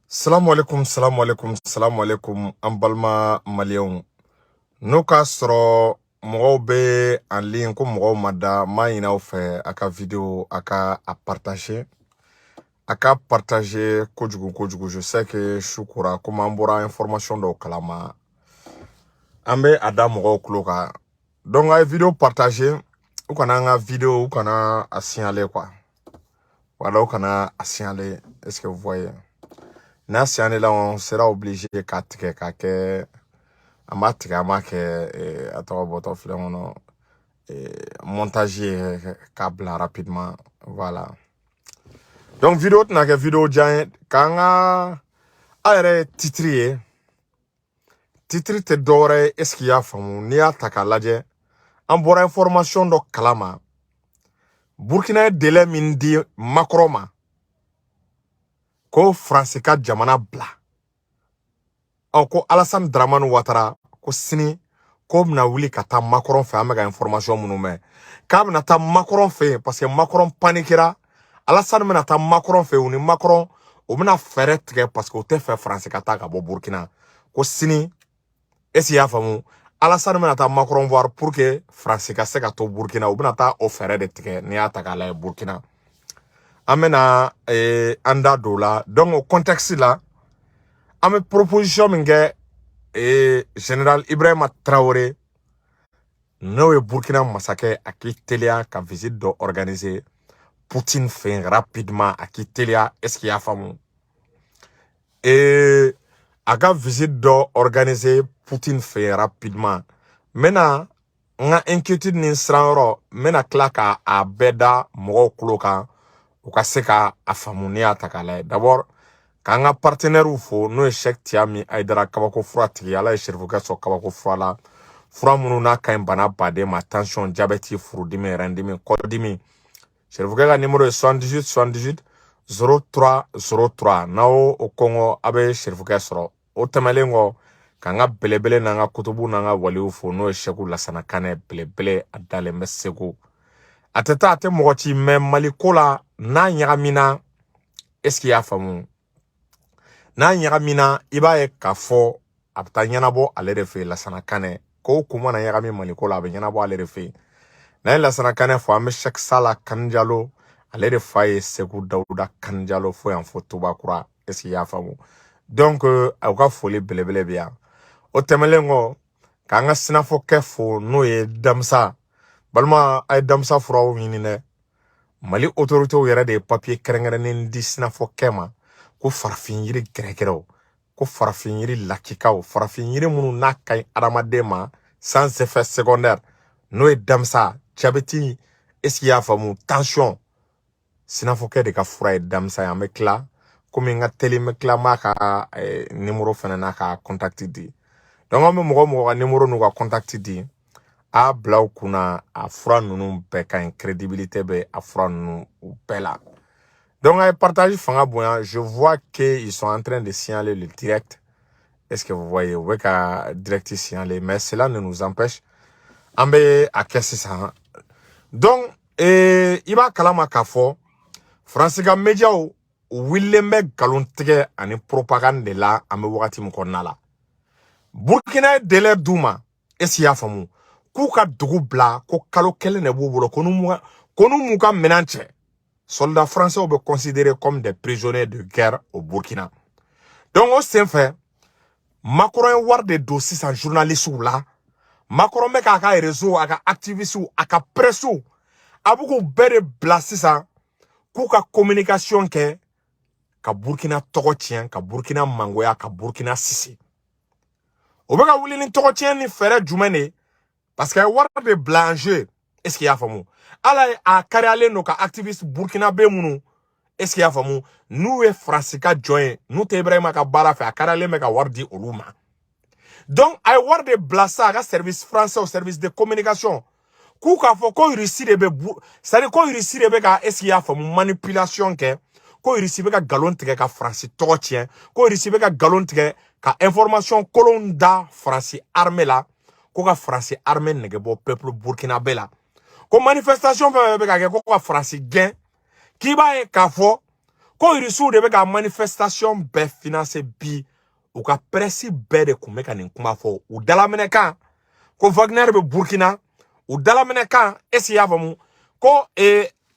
Salamu alaikum, salamu alaikum, salamu alaikum, an balima maliyɛnw. N'o k'a sɔrɔ mɔgɔw bɛ en ligne, ko mɔgɔw ma da, n b'a ɲini aw fɛ, a ka vidéo, a ka a partager. A ka partager kojugu kojugu. Je sais que su kora, komi an bɔra information dɔw kalama. An bɛ a da mɔgɔw tulo kan. Donc a ye vidéo partager, u kana an ka vidéo, u kana a signaler quoi. Voilà, u kana a signaler. Est-ce que vous voyez? N'a signalé la, on sera obligé k'a tigɛ k'a kɛ, an b'a tigɛ, an b'a kɛ a tɔgɔ bɔtɔ filɛ kɔnɔ montage ye k'a bila rapidement. Voilà, donc vidéo tɛna kɛ vidéo jan ye. K'an ka a yɛrɛ ye titre ye, titre tɛ dɔwɛrɛ ye. Est ce que i y'a faamu? N'i y'a ta k'a lajɛ, an bɔra information dɔ kalama. Burkina ye délai min di Macron ma ko Faransi ka jamana bila, ɔ ko Alassane Dramane Ouattara ko sini ko bɛna wuli ka taa Macron fɛ. An bɛ ka information minnu mɛn, k'a bɛna taa Macron fɛ yen parce que Macron paniquera. Alassane bɛna taa Macron fɛ yen, u ni Macron u bɛna fɛɛrɛ tigɛ parce que u tɛ fɛ Faransi ka taa ka bɔ Burkina. Ko sini, est ce que i y'a faamu, Alassane bɛna taa Macron voir pour que Faransi ka se ka to Burkina. U bɛna taa o fɛɛrɛ de tigɛ. N'i y'a ta k'a lajɛ, Burkina, an bɛna an da don o la. Donc o contexte la, an bɛ proposition min kɛ général Ibrahima Traoré, n'o ye Burkina masakɛ, a k'i teliya ka visite dɔ organiser Poutine fɛ yen rapidement. A k'i teliya, est ce que i y'a faamu, a ka visite dɔ organiser Poutine fɛ yen rapidement. N bɛna n ka inquiétude ni siran yɔrɔ, n bɛna tila ka a bɛɛ da mɔgɔw tulo kan, u ka se ka a faamu. N'i y'a ta k'a lajɛ, d'abord k'an ka partenaires fo, n'o ye Cheikh Tiami Aidara, kabako fura tigi. Ala ye serifukɛ sɔn kabako fura la, fura minnu n'a ka ɲi bana baden ma: tension, diabète, furudimi, rɛndimi, kɔdimi. Serifukɛ ka numéro ye 78 78 03 03. N'aw o kɔngɔ, a bɛ serifukɛ sɔrɔ. O tɛmɛnen kɔ, k'an ka belebele n'an ka kutubu n'an ka waliw fo, n'o ye Sɛku Lasana Kanɛ belebele. A dalen bɛ Segu, a tɛ taa, a tɛ mɔgɔ ci mɛ Mali ko la. N'a ɲagamina, est ce que i y'a faamu, n'a ɲagamina, i b'a ye k'a fɔ a bɛ taa ɲɛnabɔ ale de fɛ yen. Lasana Kanɛ ko ko mana ɲagami Mali ko la, a bɛ ɲɛnabɔ ale de fɛ yen. N'an ye Lasana Kanɛ fɔ, an bɛ Sɛki Sala Kanjalo, ale de fa ye Segu Dawuda Kanjalo, fo yan fo Tubakura. Est ce que i y'a faamu? Donc u ka foli belebele bɛ yan. O tɛmɛnen kɔ, k'an ka sinafɔkɛ fo, n'o ye Damisa. Balima, a ye Damisa furaw ɲini dɛ. Mali autorités yɛrɛ de ye papier kɛrɛnkɛrɛnnen di sinafɔkɛ ma ko farafin yiri gɛrɛgɛrɛw, ko farafin yiri lakikaw, farafin yiri minnu n'a ka ɲi adamaden ma sans effet secondaire, n'o ye damisa, diabète, est ce que i y'a faamu, tension. Sinafɔkɛ de ka fura ye damisa ye. An bɛ tila, komi n ka teli, n bɛ tila, n b'a ka numéro fɛnɛ n'a ka contact di. Donc an bɛ mɔgɔ mɔgɔ ka numéro n'u ka contact di, a bila u kunna, a fura ninnu bɛɛ ka ɲi, crédibilité bɛ a fura ninnu u bɛɛ la. Donc a ye partage fanga bonya. Je vois qu'ils sont en train de signaler le direct. Est-ce que vous voyez? U bɛ ka direct signaler, mais cela ne nous empêche, an bɛ a kɛ sisan. Donc i b'a kalama k'a fɔ Faransi ka médiaw, u wulilen bɛ nkalon tigɛ ani propagande de la. An bɛ wagati min kɔnɔna la, Burkina ye délai d'u ma, est ce que i y'a faamu, k'u ka dugu bila, ko kalo 1 de b'u bolo, ko n'u m'u ka minɛn cɛ, soldats français bɛ considérés comme des prisonniers de guerre au Burkina. Donc o senfɛ, Macron ye wari de don sisan journalistes la. Macron bɛ k'a ka réseau, a ka activistes, a ka presse, a bɛ k'u bɛɛ de bila sisan k'u ka communication kɛ ka Burkina tɔgɔ tiɲɛ, ka Burkina mangoya, ka Burkina sisi. O bɛ ka wuli ni tɔgɔ tiɲɛ ni fɛɛrɛ jumɛn de ye? Parce que a ye wari de bila en jeu. Est ce que i y'a faamu? Ala ye a kariyalen don ka activiste burkinabé minnu, est ce que i y'a faamu, n'u ye Faransi ka jɔn ye, n'u tɛ Ibrahima ka baara fɛ, a kariyalen bɛ ka wari di olu ma. Donc a ye wari de bila sa a ka service français, o service de communication, k'u k'a fɔ ko Russie de bɛ bu, c'est à dire ko Russie de bɛ ka, est ce que i y'a faamu, manipulation kɛ, ko Russie bɛ ka nkalon tigɛ ka Faransi tɔgɔ tiɲɛ, ko Russie bɛ ka nkalon tigɛ ka information kolon da Faransi armée la, ko ka Faransi armée nɛgɛ bɔ peuple burkinabé la, ko manifestation fɛn fɛn bɛ ka kɛ ko ka Faransi gɛn, k'i b'a ye k'a fɔ Ko Irisiw de bɛ ka manifestation bɛɛ financer bi. U ka presse bɛɛ de tun bɛ ka nin kuma fɔ. U dalaminɛ kan ko Wagner bɛ Burkina, u dalaminɛ kan, est ce que i y'a faamu, ko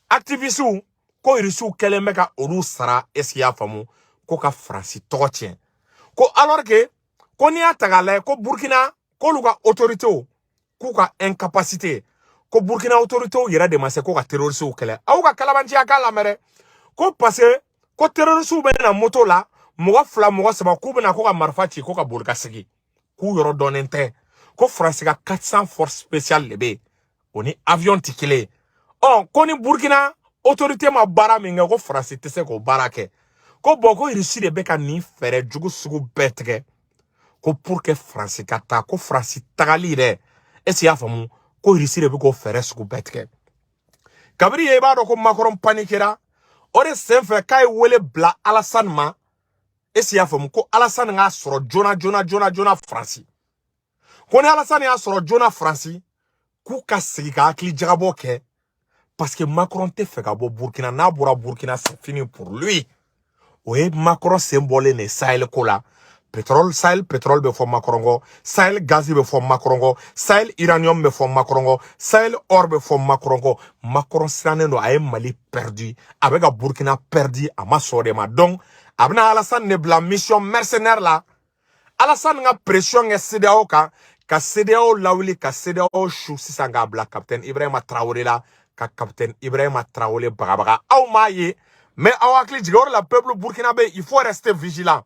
activistes, ko Irisiw kɛlen bɛ ka olu sara, est ce que i y'a faamu, ko ka Faransi tɔgɔ tiɲɛ. Ko alors que ko n'i y'a ta k'a lajɛ, ko Burkina, k'olu ka autorités, k'u ka incapacité, ko Burkina autorités yɛrɛ de ma se ko ka terroristes kɛlɛ. Aw ka kalabanciya k'a lamɛn dɛ. Ko parce que ko terroristes bɛ na moto la, mɔgɔ fila, mɔgɔ saba, k'u bɛna ko ka marifa ci, ko ka boli ka segin, k'u yɔrɔ dɔnnen tɛ. Ko Faransi ka 400 force spéciale de bɛ yen, o ni avion tɛ kelen ye. Ɔ ko ni Burkina autorité ma baara min kɛ, ko Faransi tɛ se k'o baara kɛ. Ko bon, ko Irisi de bɛ ka nin fɛɛrɛ jugu sugu bɛɛ tigɛ ko pour que Faransi ka taa, ko Faransi tagali yɛrɛ, est ce que i y'a faamu, ko Irisi de bɛ k'o fɛɛrɛ sugu bɛɛ tigɛ. Kabini ye, i b'a dɔn ko Macron paniquera. O de senfɛ k'a ye wele bila Alassane ma, est ce que i y'a faamu, ko Alassane k'a sɔrɔ joona joona joona joona Faransi. Ko ni Alassane y'a sɔrɔ joona Faransi, k'u ka sigi ka hakili jagabɔ kɛ, parce que Macron tɛ fɛ ka bɔ Burkina. N'a bɔra Burkina, c'est fini pour lui. O ye Macron sen bɔlen de Sahel ko la. Pétrole, Sahel pétrole bɛ fɔ Macron kɔ, Sahel gaz bɛ fɔ Macron kɔ, Sahel uranium bɛ fɔ Macron kɔ, Sahel or bɛ fɔ Macron kɔ. Macron sirannen don. A ye Mali perdu, a bɛ ka Burkina perdu, a ma sɔn o de ma. Donc a bɛna Alassane de bila mission mercenaire la. Alassane ka pression kɛ CEDEAO kan, ka CEDEAO lawuli, ka CEDEAO su sisan, k'a bila capitaine Ibrahima Traoré la, ka capitaine Ibrahima Traoré bagabaga. Aw m'a ye, mais aw hakili jigin o de la. Peuple burkinabé, il faut rester vigilant.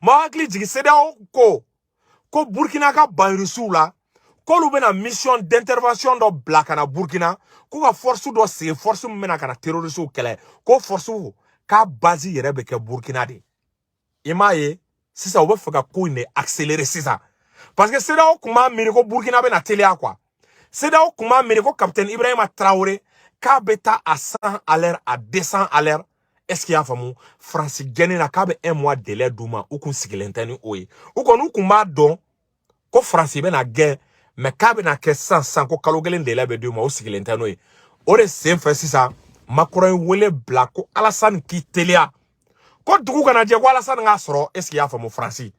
Ma hakili jigin, CEDEAO ko Burkina ka ban Rusiw la, k'olu bɛna mission d'intervention dɔ bila ka na Burkina, k'u ka force dɔ sigi, force min bɛna ka na terroristew kɛlɛ, ko force k'a base yɛrɛ bɛ kɛ Burkina de. I m'a ye sisan, u bɛ fɛ ka ko in de accélérer sisan, parce que CEDEAO kun b'a miiri ko Burkina bɛna teliya quoi. CEDEAO kun b'a miiri ko capitaine Ibrahima Traoré k'a bɛ taa à 100 à l'heure, à 200 à l'heure, est ce que i y'a faamu, Faransi gɛnni na, k'a bɛ un mois délai d'u ma. U kun sigilen tɛ ni o ye. U kɔni, u kun b'a dɔn ko Faransi bɛna gɛn, mais k'a bɛna kɛ sisan sisan, ko kalo kelen délai bɛ d'u ma, u sigilen tɛ n'o ye. O de sen fɛ sisan, Macron ye wele bila ko Alassane k'i teliya, ko dugu kana jɛ, ko Alassane k'a sɔrɔ, est ce que i y'a faamu, Faransi.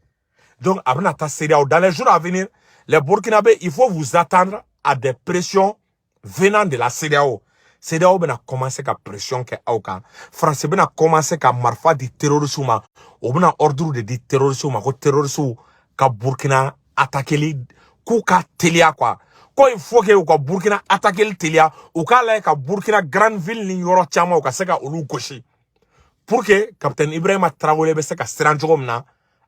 Donc a bɛna taa CEDEAO. Dans les jours à venir, les Burkinabés, il faut vous attendre à des pressions venant de la CEDEAO. CEDEAO bɛna commencer ka pression kɛ aw kan. France bɛna commencer ka marifa di terroristes ma. O bɛna ordre de di terroristes ma ko terroristes ka Burkina attaquer, k'u ka teliya quoi. Ko il faut que u ka Burkina attaquer teliya, u k'a lajɛ ka Burkina grande ville ni yɔrɔ caman, u ka se ka olu gosi, pour que capitaine Ibrahima Traoré bɛ se ka siran cogo min na,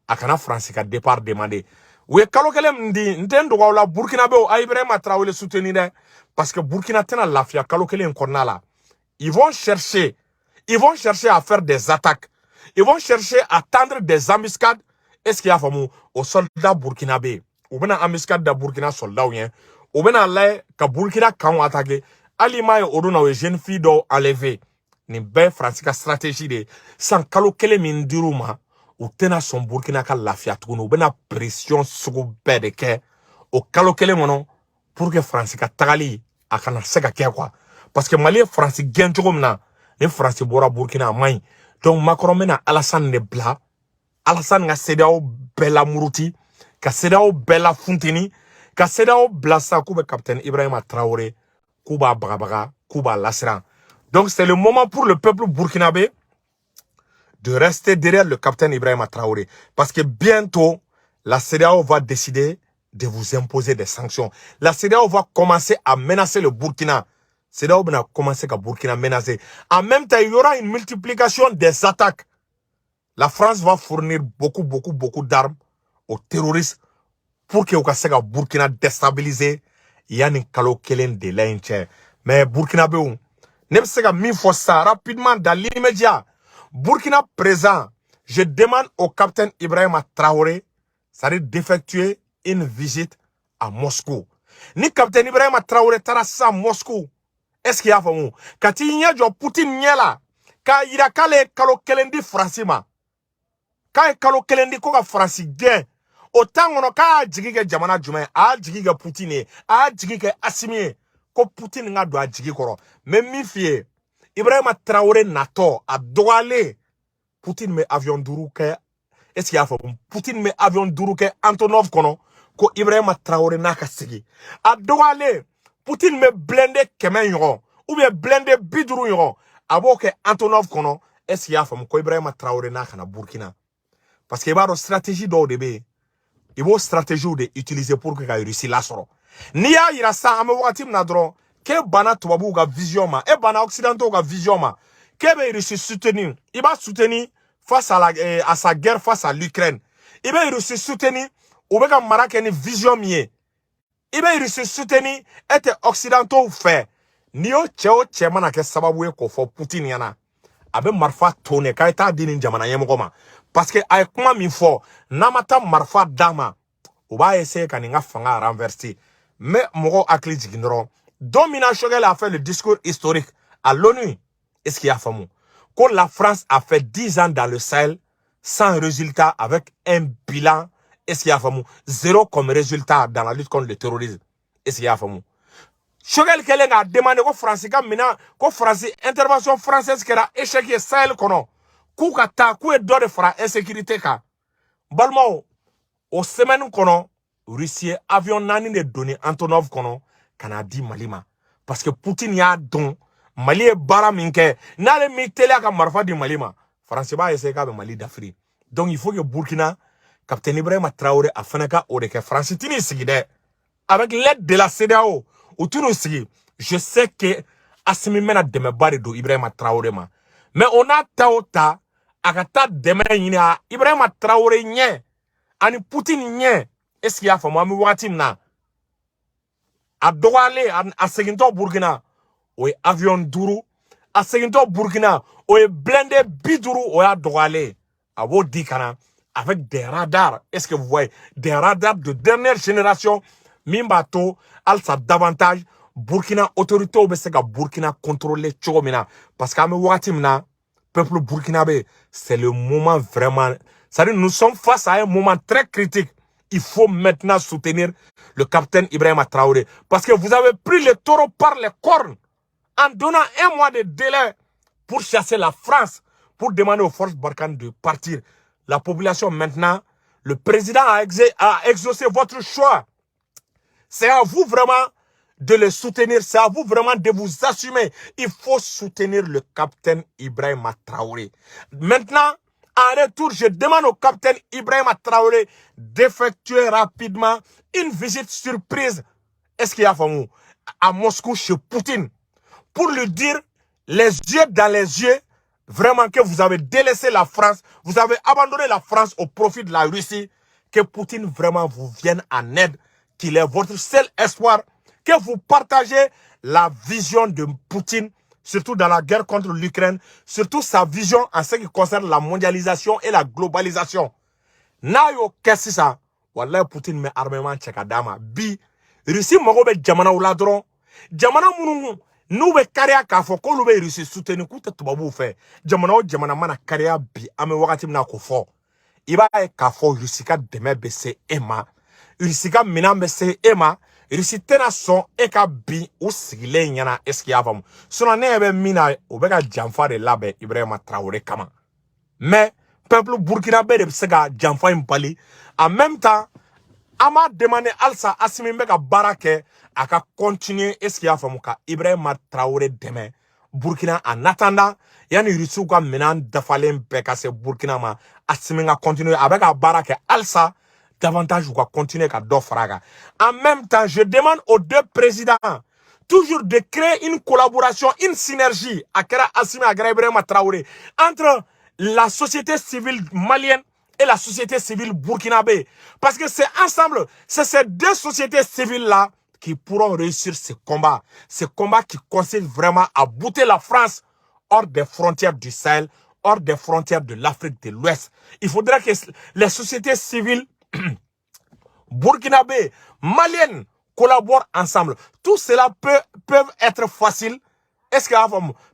a kana France ka départ demander. U ye kalo kelen min di, n tɛ n dogo aw la, Burkinabéw a Ibrahima Traoré soutenir dɛ, parce que Burkina tɛna lafiya kalo kelen in kɔnɔna la. Ils vont chercher à faire des attaques, ils vont chercher à tendre des embuscades, est ce qu'il y'a faamu, aux soldats burkinabé. U bɛna embuscade da Burkina soldats ɲɛ, u bɛna lajɛ ka Burkina kanw attaquer. Hali m'a ye, o don na, u ye jeune fille dɔw enlever. Nin bɛɛ ye Faransi ka stratégie de ye. Sisan, kalo kelen min dir'u ma, u tɛna sɔn Burkina ka lafiya tuguni. U bɛna pression sugu bɛɛ de kɛ o kalo kelen kɔnɔ pour que Faransi ka tagali a kana se ka kɛ quoi, parce que Mali ye Faransi gɛn cogo min na, ni Faransi bɔra Burkina, a man ɲi. Donc Macron bɛna Alassane de bila, Alassane ka CEDEAO bɛɛ lamuruti, ka CEDEAO bɛɛ la funteni, ka CEDEAO bila sisan k'u bɛ capitaine Ibrahima Traoré, k'u b'a bagabaga, k'u b'a lasiran. Donc c'est le moment pour le peuple burkinabé de rester derrière le capitaine Ibrahima Traoré, parce que bientôt la CEDEAO va décider de vous imposer des sanctions. La CEDEAO va commencer à menacer le Burkina. CEDEAO va commencer à Burkina menacer. En même temps, il y aura une multiplication des attaques. La France va fournir beaucoup, beaucoup, beaucoup d'armes aux terroristes pour que u ka se ka Burkina déstabiliser yanni kalo kelen délai in cɛ. Mais Burkinabéw, ne bɛ se ka min fɔ sisan rapidement, dans l'immédiat, Burkina présent, je demande au capitaine Ibrahima Traoré, c'est-à-dire d'effectuer une visite à Moscou. Ni capitaine Ibrahima Traoré taara sisan Moscou, est ce qu'il y'a faamu, ka t'i ɲɛ jɔ Poutine ɲɛ la, k'a yira k'ale ye kalo kelen di Faransi ma, k'a ye kalo kelen di ko ka Faransi gɛn, o temps kɔnɔ k'a y'a jigi kɛ jamana jumɛn? A y'a jigi kɛ Poutine ye, a y'a jigi kɛ Assimi ye, ko Poutine ka don a jigi kɔrɔ. N bɛ min f'i ye, Ibrahima Traoré natɔ, a dɔgɔyalen Poutine bɛ avion duuru kɛ. Est ce que i y'a faamu? Poutine bɛ avion duuru kɛ Antonov kɔnɔ ko Ibrahima Traoré n'a ka segin. A dɔgɔyalen, Poutine bɛ blindé 100 ɲɔgɔn ou bien blindé 50 ɲɔgɔn, a b'o kɛ Antonov kɔnɔ. Est ce que i y'a faamu? Ko Ibrahima Traoré n'a kana Burkina, parce que i b'a dɔn, stratégie dɔw de bɛ yen, i b'o stratégie de utiliser pour que ka Russie lasɔrɔ. N'i y'a yira sisan, an bɛ wagati min na dɔrɔn, k'e banna tubabuw ka vision ma, e banna occidentaux ka vision ma, k'e bɛ Russie soutenir, i b'a soutenir face à sa guerre face à l'Ukraine, i bɛ Russie soutenir, u bɛ ka mara kɛ ni vision min ye, i bɛ Russie soutenir, e tɛ occidentaux fɛ. N'i y'o cɛ, o cɛ mana kɛ sababu ye k'o fɔ Poutine ɲɛna, a bɛ marifa to ne k'a ye taa di nin jamana ɲɛmɔgɔ ma, parce que a ye kuma min fɔ, n'a ma taa marifa d'a ma, u b'a essayer ka nin ka fanga renverser. Mais mɔgɔw hakili jigin dɔrɔn, don min na Choguel a fait le discours historique à l'ONU, est-ce qu'il y a faamu ko la France a fait 10 ans dans le Sahel sans résultat, avec un bilan, est-ce qu'il y a faamu, zéro comme résultat dans la lutte contre le terrorisme? Est-ce qu'il y a faamu? Choguel kɛlen k'a demandé ko Faransi ka minɛn, ko Faransi, intervention française kɛra échec ye Sahel kɔnɔ, k'u ka taa, k'u ye dɔ de fara insécurité kan. Balimaw, o semaine kɔnɔ, Russie ye avion naani de donni Antonov kɔnɔ ka n'a di Mali ma, parce que Poutine y'a dɔn Mali ye baara min kɛ. N'ale m'i teliya ka marifa di Mali ma, Faransi b'a essayer k'a bɛ Mali dafiri. Donc il faut que Burkina, capitaine Ibrahima Traoré, a fana ka o de kɛ. Faransi tɛn'i sigi dɛ, avec l'aide de la CEDEAO, u tɛn'u sigi. Je sais que Assimi bɛna dɛmɛba de don Ibrahima Traoré ma, mais o n'a ta o ta, a ka taa dɛmɛ ɲini a Ibrahima Traoré ɲɛ ani Poutine ɲɛ. Est ce qu'il y'a faamu? An bɛ wagati min na, a dɔgɔyalen, a segintɔ Burkina, o ye avion duuru, a segintɔ Burkina, o ye blindé 50, o y'a dɔgɔyalen, a b'o di ka na avec des radars. Est-ce que vous voyez? Des radars de dernière génération min b'a to halisa davantage Burkina autorités bɛ se ka Burkina contrôler cogo min na, parce que an bɛ wagati min na, peuple burkinabé, c'est le moment vraiment, c'est-à-dire nous sommes face à un moment très critique. Il faut maintenant soutenir le capitaine Ibrahima Traoré, parce que vous avez pris le taureau par les cornes en donnant un mois de délai pour chasser la France, pour demander aux forces Barkhane de partir. La population maintenant, le président a exaucé votre choix. C'est à vous vraiment de le soutenir. C'est à vous vraiment de vous assumer. Il faut soutenir le capitaine Ibrahima Traoré. Maintenant, en retour, je demande au capitaine Ibrahima Traoré d'effectuer rapidement une visite surprise. Est-ce qu'il y a faamu? À Moscou, chez Poutine, pour lui dire, les yeux dans les yeux, vraiment que vous avez délaissé la France, vous avez abandonné la France au profit de la Russie, que Poutine vraiment vous vienne en aide, qu'il est votre seul espoir, que vous partagez la vision de Poutine, surtout dans la guerre contre l'Ukraine, surtout sa vision en ce qui concerne la mondialisation et la globalisation. N'a y'o kɛ sisan, walayi, Poutine bɛ armement cɛ ka d'a ma. Bi, Russie mago bɛ jamanaw la dɔrɔn, jamana minnu n'u bɛ kariya k'a fɔ k'olu bɛ Russie soutenir, k'u tɛ tubabuw fɛ. Jamana o jamana mana kariya bi, an bɛ wagati min na k'o fɔ, i b'a ye k'a fɔ Russie ka dɛmɛ bɛ se e ma, Russie ka minɛn bɛ se e ma. Russie tɛna sɔn e ka bin u sigilen ɲɛna. Est ce que i y'a faamu? Sinon ne ɲɛ bɛ min na, u bɛ ka janfa de labɛn Ibrahima Traoré kama, mais peuple burkinabé de bɛ se ka janfa in bali. En même temps, an b'a demander halisa, Assimi bɛ ka baara kɛ, a ka continuer. Est ce que i y'a faamu? Ka Ibrahima Traoré dɛmɛ Burkina, en attendant yanni Rusiw ka minɛn dafalen bɛɛ ka se Burkina ma. Assimi ka continuer, a bɛ ka baara kɛ halisa davantage, u ka continuer ka dɔ fara a kan. En même temps, je demande aux deux présidents toujours de créer une collaboration, une synergie, a kɛra Assimi, a kɛra Ibrahima Traoré, entre la société civile malienne et la société civile burkinabé. Parce que c'est ensemble, c'est ces deux sociétés civiles-là qui pourront réussir ce combat. Ce combat qui consiste vraiment à bouter la France hors des frontières du Sahel, hors des frontières de l'Afrique de l'Ouest. Il faudrait que les sociétés civiles burkinabé, maliennes collaborent ensemble. Tout cela peuvent être facile. Est-ce que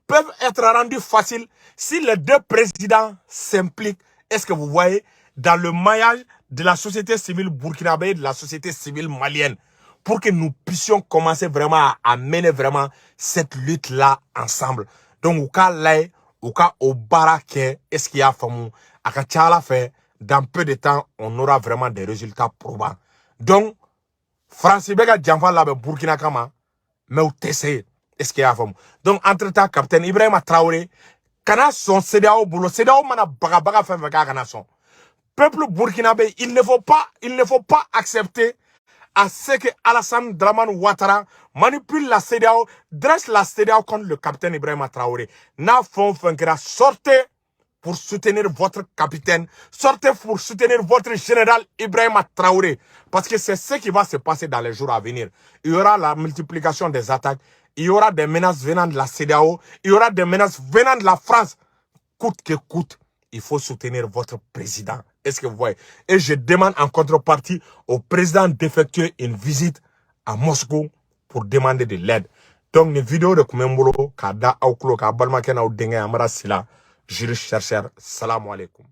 peuvent être rendus faciles si les deux présidents s'impliquent, est-ce que vous voyez, dans le maillage de la société civile burkinabé et de la société civile malienne, pour que nous puissions commencer vraiment à mener vraiment cette lutte-là ensemble. Donc, au cas là, U ka o baara kɛ. Est ce que i y'a faamu? A ka ca ala fɛ, dans peu de temps, on aura vraiment des résultats probants. Donc Faransi bɛ ka janfa labɛn Burkina kama, mais u tɛ se. Est ce que i y'a faamu? Donc entre temps, capitaine Ibrahima Traoré kana sɔn CEDEAO bolo. CEDEAO mana bagabaga fɛn fɛn k'a kana sɔn. Peuple burkinabé, il ne faut pas accepter à ce que Alassane Dramane Ouattara manipule la CEDEAO, dresse la CEDEAO contre le capitaine Ibrahima Traoré. N'a fɛn o fɛn kɛra, sortez pour soutenir votre capitaine, sortez pour soutenir votre général Ibrahima Traoré. Parce que c'est ce qui va se passer dans les jours à venir. Il y aura la multiplication des attaques, il y aura des menaces venant de la CEDEAO, il y aura des menaces venant de la France. Coûte que coûte, il faut soutenir votre président. Est-ce que vous voyez? Et je demande en contrepartie au président d'effectuer une visite à Moscou pour demander de l'aide. Donc, une vidéo de tun bɛ n bolo k'a da aw tulo k'a balimakɛ n'aw denkɛ Amara Sila, juriste chercheur. Salam alaikum.